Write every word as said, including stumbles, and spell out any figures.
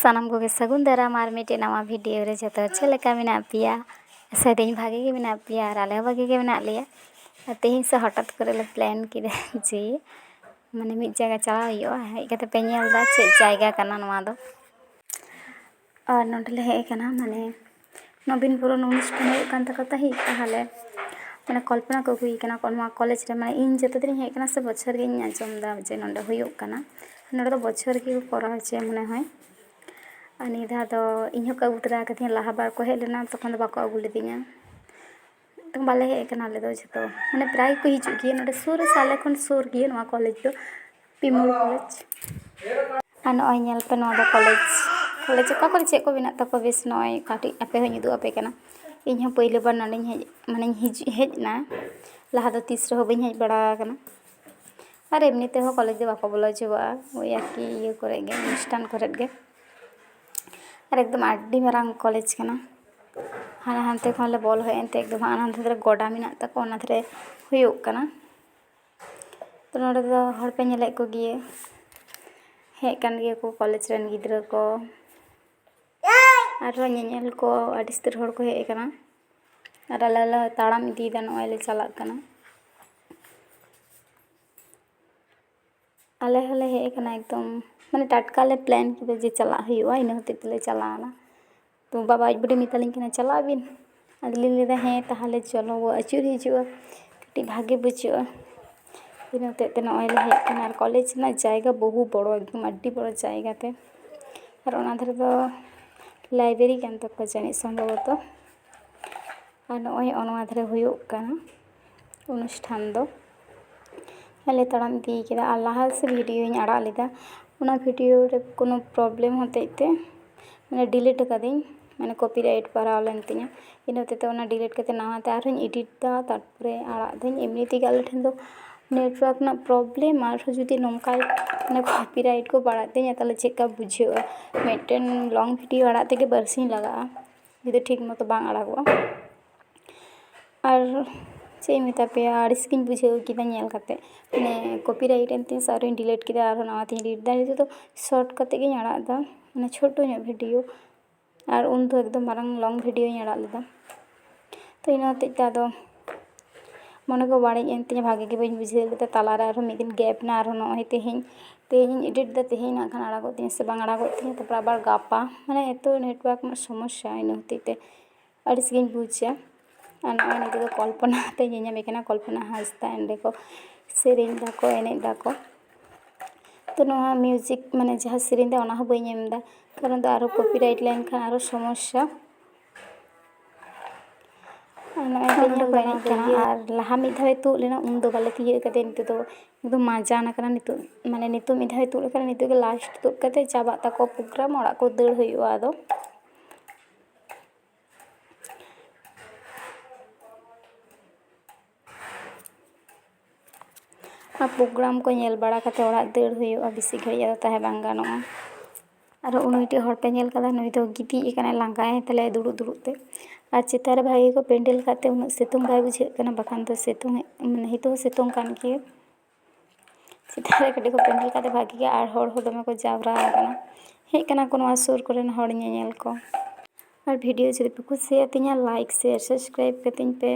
ᱥᱟᱱᱟᱢ ᱠᱚᱜᱮ ᱥᱟᱹᱜᱩᱱ ᱫᱟᱨᱟᱢ ᱟᱨ ᱢᱤᱫᱴᱮᱱ ᱱᱟᱣᱟ ᱵᱷᱤᱰᱤᱭᱳ ᱨᱮ᱾ ᱡᱚᱛᱚ ᱪᱮᱫ ᱞᱮᱠᱟ ᱢᱮᱱᱟᱜ ᱯᱮᱭᱟ? ᱟᱥᱟᱭᱫᱟᱹᱧ ᱵᱷᱟᱜᱮ ᱜᱮ ᱢᱮᱱᱟᱜ ᱯᱮᱭᱟ ᱟᱨ ᱟᱞᱮ ᱦᱚᱸ ᱵᱷᱟᱜᱮ ᱜᱮ ᱢᱮᱱᱟᱜ ᱞᱮᱭᱟ᱾ ᱟᱨ ᱛᱮᱦᱮᱧ ᱥᱮ ᱦᱚᱴᱟᱛ ᱠᱚᱨᱮ ᱞᱮ ᱯᱞᱮᱱ ᱠᱮᱫᱟ ᱡᱮ ᱢᱟᱱᱮ ᱢᱤᱫ ᱡᱟᱭᱜᱟ ᱪᱟᱞᱟᱣ ᱦᱩᱭᱩᱜᱼᱟ᱾ ᱦᱮᱡ ᱠᱟᱛᱮ ᱯᱮ ᱧᱮᱞ ᱮᱫᱟ ᱪᱮᱫ ᱡᱟᱭᱜᱟ ᱠᱟᱱᱟ ᱱᱚᱣᱟ ᱫᱚ᱾ ᱟᱨ ᱱᱚᱸᱰᱮ ᱞᱮ ᱦᱮᱡ ᱟᱠᱟᱱᱟ, ᱢᱟᱱᱮ ᱱᱚᱵᱤᱱ ᱵᱚᱨᱚᱱ ᱚᱱᱩᱥᱴᱷᱟᱱ ᱦᱩᱭᱩᱜ ᱠᱟᱱ ᱛᱟᱠᱚ ᱛᱟᱦᱮᱸᱫ, ᱛᱟᱦᱚᱞᱮ ᱢᱟᱱᱮ ᱠᱚᱞᱯᱚᱱᱟ ᱠᱚ ᱟᱹᱜᱩᱭᱮ ᱠᱟᱱᱟ ᱠᱚ ᱱᱚᱣᱟ ᱠᱚᱞᱮᱡᱽ ᱨᱮ᱾ ᱢᱟᱱᱮ ᱤᱧ ᱡᱚᱛᱚ ᱫᱤᱱᱤᱧ ᱦᱮᱡ ᱟᱠᱟᱱᱟ ᱥᱮ, ᱵᱚᱪᱷᱚᱨ ᱜᱤᱧ ᱟᱸᱡᱚᱢ ᱮᱫᱟ ᱡᱮ ᱱᱚᱸᱰᱮ ᱦᱩᱭᱩᱜ ᱠᱟᱱᱟ᱾ ᱱᱚᱸᱰᱮ ᱫᱚ ᱵᱚᱪᱷᱚᱨ ᱜᱮᱠᱚ ᱠᱚᱨᱟᱣ ᱦᱚᱪᱚᱭᱟ ᱢᱚᱱᱮ ᱦᱚᱭ᱾ ᱟᱨ ᱱᱤᱭᱟᱹ ᱫᱷᱟᱣ ᱫᱚ ᱤᱧ ᱦᱚᱸᱠᱚ ᱟᱹᱜᱩ ᱛᱚᱨᱟ ᱠᱟᱫᱤᱧᱟ, ᱞᱟᱦᱟ ᱵᱟᱨ ᱠᱚ ᱦᱮᱡ ᱞᱮᱱᱟ ᱛᱚᱠᱷᱚᱱ ᱫᱚ ᱵᱟᱠᱚ ᱟᱹᱜᱩ ᱞᱤᱫᱤᱧᱟ᱾ ᱛᱚ ᱵᱟᱞᱮ ᱦᱮᱡ ᱟᱠᱟᱱᱟ ᱟᱞᱮ ᱫᱚ ᱡᱷᱚᱛᱚ, ᱢᱟᱱᱮ ᱯᱨᱟᱭ ᱠᱚ ᱦᱤᱡᱩᱜ ᱜᱮᱭᱟ ᱱᱚᱸᱰᱮ ᱥᱩᱨ ᱨᱮ, ᱥᱮ ᱟᱞᱮ ᱠᱷᱚᱱ ᱥᱩᱨ ᱜᱮᱭᱟ ᱱᱚᱣᱟ ᱠᱚᱞᱮᱡᱽ ᱫᱚ, ᱯᱤᱢᱚᱞ ᱠᱚᱞᱮᱡᱽ᱾ ᱟᱨ ᱱᱚᱜᱼᱚᱭ ᱧᱮᱞ ᱯᱮ, ᱱᱚᱣᱟ ᱫᱚ ᱠᱚᱞᱮᱡᱽ, ᱠᱚᱞᱮᱡᱽ ᱚᱠᱟ ᱠᱚᱨᱮ ᱪᱮᱫ ᱠᱚ ᱢᱮᱱᱟᱜ ᱛᱟᱠᱚᱣᱟ ᱵᱮᱥ, ᱱᱚᱜᱼᱚᱭ ᱠᱟᱹᱴᱤᱡ ᱟᱯᱮ ᱦᱚᱸᱧ ᱩᱫᱩᱜ ᱟᱯᱮ ᱠᱟᱱᱟ᱾ ᱤᱧ ᱦᱚᱸ ᱯᱳᱭᱞᱳ ᱵᱟᱨ ᱱᱚᱸᱰᱮᱧ ᱦᱮᱡ, ᱢᱟᱱᱮᱧ ᱦᱤᱡᱩᱜ, ᱦᱮᱡ ᱮᱱᱟ, ᱞᱟᱦᱟ ᱫᱚ ᱛᱤᱥ ᱨᱮᱦᱚᱸ ᱵᱟᱹᱧ ᱦᱮᱡ ᱵᱟᱲᱟ ᱟᱠᱟᱱᱟ᱾ ᱟᱨ ᱮᱢᱱᱤ ᱛᱮᱦᱚᱸ ᱠᱚᱞᱮᱡᱽ ᱫᱚ ᱵᱟᱠᱚ ᱵᱚᱞᱚ ᱦᱚᱪᱚᱣᱟᱜᱼᱟ, ᱳᱭ ᱟᱨᱠᱤ ᱤᱭᱟᱹ ᱠᱚᱨᱮ ᱜᱮ, ᱚᱱᱩᱥᱴᱷᱟᱱ ᱠᱚᱨᱮ ᱜᱮ᱾ ᱟᱨ ᱮᱠᱫᱚᱢ ᱟᱹᱰᱤ ᱢᱟᱨᱟᱝ ᱠᱚᱞᱮᱡᱽ ᱠᱟᱱᱟ᱾ ᱦᱟᱱᱟ ᱦᱟᱱᱛᱮ ᱠᱷᱚᱱ ᱞᱮ ᱵᱚᱞᱚ ᱦᱮᱡ ᱮᱱᱛᱮ ᱮᱠᱫᱚᱢ ᱦᱟᱱᱟ ᱦᱟᱱᱛᱮ ᱨᱮ ᱜᱚᱰᱟ ᱢᱮᱱᱟᱜ ᱛᱟᱠᱚ, ᱚᱱᱟ ᱫᱷᱟᱨᱮ ᱦᱩᱭᱩᱜ ᱠᱟᱱᱟ᱾ ᱛᱚ ᱱᱚᱰᱮ ᱫᱚ ᱦᱚᱲ ᱯᱮ ᱧᱮᱞᱮᱫ ᱠᱚᱜᱮᱭᱟ, ᱦᱮᱡ ᱠᱟᱱ ᱜᱮᱭᱟ ᱠᱚ ᱠᱚᱞᱮᱡᱽ ᱨᱮᱱ ᱜᱤᱫᱽᱨᱟᱹ ᱠᱚ, ᱟᱨᱦᱚᱸ ᱧᱮᱧᱮᱞ ᱠᱚ ᱟᱹᱰᱤ ᱩᱥᱛᱟᱹᱨ ᱦᱚᱲ ᱠᱚ ᱦᱮᱡ ᱟᱠᱟᱱᱟ᱾ ᱟᱨ ᱟᱞᱮ ᱞᱮ ᱛᱟᱲᱟᱢ ᱤᱫᱤᱭᱮᱫᱟ, ᱱᱚᱜᱼᱚᱭ ᱞᱮ ᱪᱟᱞᱟᱜ ᱠᱟᱱᱟ᱾ ᱟᱞᱮ ᱦᱚᱸᱞᱮ ᱦᱮᱡ ᱟᱠᱟᱱᱟ ᱮᱠᱫᱚᱢ, ᱢᱟᱱᱮ ᱴᱟᱴᱠᱟ ᱞᱮ ᱯᱞᱮᱱ ᱠᱮᱫᱟ ᱡᱮ ᱪᱟᱞᱟᱜ ᱦᱩᱭᱩᱜᱼᱟ, ᱤᱱᱟᱹ ᱦᱚᱛᱮᱡ ᱛᱮᱞᱮ ᱪᱟᱞᱟᱣᱱᱟ᱾ ᱛᱚ ᱵᱟᱵᱟ ᱟᱡ ᱵᱩᱰᱤ ᱢᱮᱛᱟᱞᱤᱧ ᱠᱟᱱᱟ, "ᱪᱟᱞᱟᱜ ᱟᱹᱵᱤᱱ?" ᱟᱫᱚᱞᱤᱧ ᱞᱟᱹᱭᱫᱟ, "ᱦᱮᱸ, ᱛᱟᱦᱚᱞᱮ ᱪᱚᱞᱚ ᱵᱚ ᱟᱹᱪᱩᱨ ᱦᱤᱡᱩᱜᱼᱟ, ᱠᱟᱹᱴᱤᱡ ᱵᱷᱟᱜᱮ ᱵᱩᱡᱷᱟᱹᱜᱼᱟ᱾" ᱤᱱᱟᱹ ᱦᱚᱛᱮᱡ ᱛᱮ ᱱᱚᱜᱼᱚᱭ ᱞᱮ ᱦᱮᱡ ᱟᱠᱟᱱᱟ᱾ ᱟᱨ ᱠᱚᱞᱮᱡᱽ ᱨᱮᱱᱟᱜ ᱡᱟᱭᱜᱟ ᱵᱚᱦᱩ ᱵᱚᱲᱚ, ᱮᱠᱫᱚᱢ ᱟᱹᱰᱤ ᱵᱚᱲᱚ ᱡᱟᱭᱜᱟ ᱛᱮ᱾ ᱟᱨ ᱚᱱᱟ ᱫᱷᱟᱨᱮ ᱫᱚ ᱞᱟᱭᱵᱨᱮᱨᱤ ᱠᱟᱱ ᱛᱟᱠᱚᱣᱟ ᱡᱟᱹᱱᱤᱡ ᱥᱚᱢᱵᱷᱚᱵᱚᱛᱚ᱾ ᱟᱨ ᱱᱚᱜᱼᱚᱭ ᱱᱚᱣᱟ ᱫᱷᱟᱨᱮ ᱦᱩᱭᱩᱜ ᱠᱟᱱᱟ ᱚᱱᱩᱥᱴᱷᱟᱱ ᱫᱚ᱾ ᱟᱞᱮ ᱛᱟᱲᱟᱢ ᱤᱫᱤ ᱠᱮᱫᱟ᱾ ᱟᱨ ᱞᱟᱦᱟ ᱥᱮᱫ ᱵᱷᱤᱰᱤᱭᱳᱧ ᱟᱲᱟᱜ ᱞᱮᱫᱟ, ᱚᱱᱟ ᱵᱷᱤᱰᱤᱭᱳ ᱨᱮ ᱠᱳᱱᱳ ᱯᱨᱚᱵᱞᱮᱢ ᱦᱚᱛᱮᱡ ᱛᱮ ᱢᱟᱱᱮ ᱰᱤᱞᱤᱴ ᱟᱠᱟᱫᱟᱹᱧ, ᱢᱟᱱᱮ ᱠᱚᱯᱤᱨᱟᱭᱤᱴ ᱯᱟᱲᱟᱣ ᱞᱮᱱ ᱛᱤᱧᱟᱹ᱾ ᱤᱱᱟᱹ ᱦᱚᱛᱮᱡ ᱛᱮ ᱚᱱᱟ ᱰᱤᱞᱤᱴ ᱠᱟᱛᱮ ᱱᱟᱣᱟ ᱛᱮ ᱟᱨᱦᱚᱸᱧ ᱮᱰᱤᱴ ᱫᱟ, ᱛᱟᱨᱯᱚᱨᱮ ᱟᱲᱟᱜ ᱫᱟᱹᱧ᱾ ᱮᱢᱱᱤ ᱛᱮᱜᱮ ᱟᱞᱮ ᱴᱷᱮᱱ ᱫᱚ ᱱᱮᱴᱣᱟᱨᱠ ᱨᱮᱱᱟᱜ ᱯᱨᱚᱵᱞᱮᱢ, ᱟᱨᱦᱚᱸ ᱡᱩᱫᱤ ᱱᱚᱝᱠᱟ ᱢᱟᱱᱮ ᱠᱚᱯᱤᱨᱟᱭᱤᱴ ᱠᱚ ᱯᱟᱲᱟᱜ ᱛᱤᱧᱟᱹ, ᱛᱟᱦᱚᱞᱮ ᱪᱮᱫ ᱞᱮᱠᱟ ᱵᱩᱡᱷᱟᱹᱜᱼᱟ? ᱢᱤᱫᱴᱮᱱ ᱞᱚᱝ ᱵᱷᱤᱰᱤᱭᱳ ᱟᱲᱟᱜ ᱛᱮᱜᱮ ᱵᱟᱨᱥᱤᱧ ᱞᱟᱜᱟᱜᱼᱟ ᱡᱩᱫᱤ ᱴᱷᱤᱠ ᱢᱚᱛᱚ ᱵᱟᱝ ᱟᱲᱟᱜᱚᱜᱼᱟ᱾ ᱟᱨ ᱪᱮᱫ ᱤᱧ ᱢᱮᱛᱟ ᱯᱮᱭᱟ, ᱟᱹᱲᱤᱥ ᱜᱤᱧ ᱵᱩᱡᱷᱟᱹᱣ ᱠᱮᱫᱟ ᱧᱮᱞ ᱠᱟᱛᱮ, ᱢᱟᱱᱮ ᱠᱚᱯᱤᱨᱟᱭᱤᱴ ᱮᱱ ᱛᱤᱧᱟ ᱥᱮ ᱟᱨᱦᱚᱸᱧ ᱰᱤᱞᱤᱴ ᱠᱮᱫᱟ, ᱟᱨᱦᱚᱸ ᱱᱟᱣᱟ ᱛᱤᱧ ᱮᱰᱤᱴ ᱫᱟ᱾ ᱱᱤᱛᱚᱜ ᱫᱚ ᱥᱚᱨᱴ ᱠᱟᱛᱮ ᱜᱤᱧ ᱟᱲᱟᱜ ᱫᱟ, ᱢᱟᱱᱮ ᱪᱷᱳᱴᱳ ᱧᱚᱜ ᱵᱷᱤᱰᱤᱭᱳ, ᱟᱨ ᱩᱱ ᱫᱚ ᱮᱠᱫᱚᱢ ᱢᱟᱨᱟᱝ ᱞᱚᱝ ᱵᱷᱤᱰᱤᱭᱳᱧ ᱟᱲᱟᱜ ᱞᱮᱫᱟ᱾ ᱛᱚ ᱤᱱᱟᱹ ᱦᱚᱛᱮᱡ ᱛᱮ ᱟᱫᱚ ᱢᱚᱱᱮ ᱠᱚ ᱵᱟᱹᱲᱤᱡ ᱮᱱ ᱛᱤᱧᱟᱹ, ᱵᱷᱟᱜᱮ ᱜᱮ ᱵᱟᱹᱧ ᱵᱩᱡᱷᱟᱹᱣ ᱞᱮᱫᱟ᱾ ᱛᱟᱞᱟᱨᱮ ᱟᱨᱦᱚᱸ ᱢᱤᱫ ᱫᱤᱱ ᱜᱮᱯ ᱮᱱᱟ, ᱟᱨᱦᱚᱸ ᱱᱚᱜᱼᱚᱭ ᱛᱮᱦᱮᱧ, ᱛᱮᱦᱮᱧᱤᱧ ᱮᱰᱤᱴ ᱮᱫᱟ, ᱛᱮᱦᱮᱧ ᱱᱟᱜ ᱠᱷᱟᱱ ᱟᱲᱟᱜᱚᱜ ᱛᱤᱧᱟᱹ ᱥᱮ ᱵᱟᱝ ᱟᱲᱟᱜᱚᱜ ᱛᱤᱧᱟᱹ, ᱛᱟᱨᱯᱚᱨᱮ ᱟᱵᱟᱨ ᱜᱟᱯᱟ, ᱢᱟᱱᱮ ᱮᱛᱚ ᱱᱮᱴᱣᱟᱨᱠ ᱨᱮᱱᱟᱜ ᱥᱚᱢᱚᱥᱥᱟ, ᱤᱱᱟᱹ ᱦᱚᱛᱮᱡ ᱛᱮ ᱟᱹᱲᱤᱥ ᱜᱤᱧ ᱵᱩᱡᱟ᱾ ᱟᱨ ᱱᱚᱜᱼᱚᱭ ᱱᱤᱛᱚᱜ ᱫᱚ ᱠᱚᱞᱯᱚᱱᱟ ᱛᱮ ᱧᱮᱧᱟᱢᱮ ᱠᱟᱱᱟ, ᱠᱚᱞᱯᱚᱱᱟ ᱦᱟᱸᱥᱫᱟ, ᱚᱸᱰᱮ ᱠᱚ ᱥᱮᱨᱮᱧ ᱫᱟᱠᱚ, ᱮᱱᱮᱡ ᱫᱟᱠᱚ᱾ ᱛᱚ ᱱᱚᱣᱟ ᱢᱤᱣᱡᱤᱠ, ᱢᱟᱱᱮ ᱡᱟᱦᱟᱸ ᱥᱮᱨᱮᱧ ᱫᱟ, ᱚᱱᱟ ᱦᱚᱸ ᱵᱟᱹᱧ ᱮᱢ ᱮᱫᱟ, ᱠᱟᱨᱚᱱ ᱫᱚ ᱟᱨᱦᱚᱸ ᱠᱚᱯᱤᱨᱟᱭᱤᱴ ᱞᱮᱱᱠᱷᱟᱱ ᱟᱨᱦᱚᱸ ᱥᱚᱢᱚᱥᱥᱟ᱾ ᱟᱨ ᱱᱚᱜᱼᱚᱭ ᱛᱚ ᱱᱚᱰᱮ ᱤᱧ ᱠᱚ ᱵᱟᱹᱧ ᱮᱱᱮᱡ ᱠᱟᱱᱟ᱾ ᱤᱭᱟᱹ ᱟᱨ ᱞᱟᱦᱟ ᱢᱤᱫ ᱫᱷᱟᱣᱮ ᱛᱩᱫ ᱞᱮᱱᱟ, ᱩᱱ ᱫᱚ ᱵᱟᱞᱮ ᱛᱤᱭᱟᱹᱜ ᱠᱟᱫᱮᱭᱟ᱾ ᱱᱤᱛᱚᱜ ᱫᱚ ᱮᱠᱫᱚᱢ ᱢᱟᱡᱟᱱ ᱟᱠᱟᱱᱟ᱾ ᱱᱤᱛᱚᱜ, ᱢᱟᱱᱮ ᱱᱤᱛᱚᱜ ᱢᱤᱫ ᱫᱷᱟᱣᱮ ᱛᱩᱫ ᱞᱮᱠᱷᱟᱱ ᱱᱤᱛᱚᱜ ᱜᱮ ᱞᱟᱥᱴ ᱛᱩᱫ ᱠᱟᱛᱮ ᱪᱟᱵᱟᱜ ᱛᱟᱠᱚ ᱯᱨᱳᱜᱨᱟᱢ, ᱚᱲᱟᱜ ᱠᱚ ᱫᱟᱹᱲ ᱦᱩᱭᱩᱜᱼᱟ ᱟᱫᱚ᱾ ᱟᱨ ᱯᱨᱳᱜᱨᱟᱢ ᱠᱚ ᱧᱮᱞ ᱵᱟᱲᱟ ᱠᱟᱛᱮ ᱚᱲᱟᱜ ᱫᱟᱹᱲ ᱦᱩᱭᱩᱜᱼᱟ, ᱵᱮᱥᱤ ᱜᱷᱟᱹᱲᱤᱡ ᱟᱫᱚ ᱛᱟᱦᱮᱸ ᱵᱟᱝ ᱜᱟᱱᱚᱜᱼᱟ᱾ ᱟᱨ ᱩᱱᱤ ᱢᱤᱫᱴᱮᱡ ᱦᱚᱲ ᱯᱮ ᱧᱮᱞ ᱠᱟᱫᱟ, ᱱᱩᱭ ᱫᱚ ᱜᱤᱛᱤᱡ ᱟᱠᱟᱱᱟᱭ, ᱞᱟᱸᱜᱟᱭᱮᱱ ᱛᱟᱞᱮᱭᱟ ᱫᱩᱲᱩᱵ ᱫᱩᱲᱩᱵ ᱛᱮ᱾ ᱟᱨ ᱪᱮᱛᱟᱱ ᱨᱮ ᱵᱷᱟᱜᱮ ᱠᱚ ᱯᱮᱱᱰᱮᱞ ᱠᱟᱫ ᱛᱮ ᱩᱱᱟᱹᱜ ᱥᱤᱛᱩᱝ ᱵᱟᱭ ᱵᱩᱡᱷᱟᱹᱜ ᱠᱟᱱᱟ, ᱵᱟᱠᱷᱟᱱ ᱫᱚ ᱥᱤᱛᱩᱝ, ᱢᱟᱱᱮ ᱱᱤᱛᱚᱜ ᱦᱚᱸ ᱥᱤᱛᱩᱝ ᱠᱟᱱ ᱜᱮᱭᱟ᱾ ᱪᱮᱛᱟᱱ ᱨᱮ ᱠᱟᱹᱴᱤᱡ ᱠᱚ ᱯᱮᱱᱰᱮᱞ ᱠᱟᱫ ᱛᱮ ᱵᱷᱟᱜᱮ ᱜᱮ, ᱟᱨ ᱦᱚᱲ ᱦᱚᱸ ᱫᱚᱢᱮ ᱠᱚ ᱡᱟᱣᱨᱟ ᱟᱠᱟᱱᱟ, ᱦᱮᱡ ᱠᱟᱱᱟ ᱠᱚ ᱱᱚᱣᱟ ᱥᱩᱨ ᱠᱚᱨᱮᱱ ᱦᱚᱲ ᱧᱮᱧᱮᱞ ᱠᱚ᱾ ᱟᱨ ᱵᱷᱤᱰᱤᱭᱳ ᱡᱩᱫᱤ ᱯᱮ ᱠᱩᱥᱤᱭᱟᱜ ᱛᱤᱧᱟ, ᱞᱟᱭᱤᱠ, ᱥᱮᱭᱟᱨ, ᱥᱟᱵᱥᱠᱨᱟᱭᱤᱵ ᱠᱟᱹᱛᱤᱧ ᱯᱮ᱾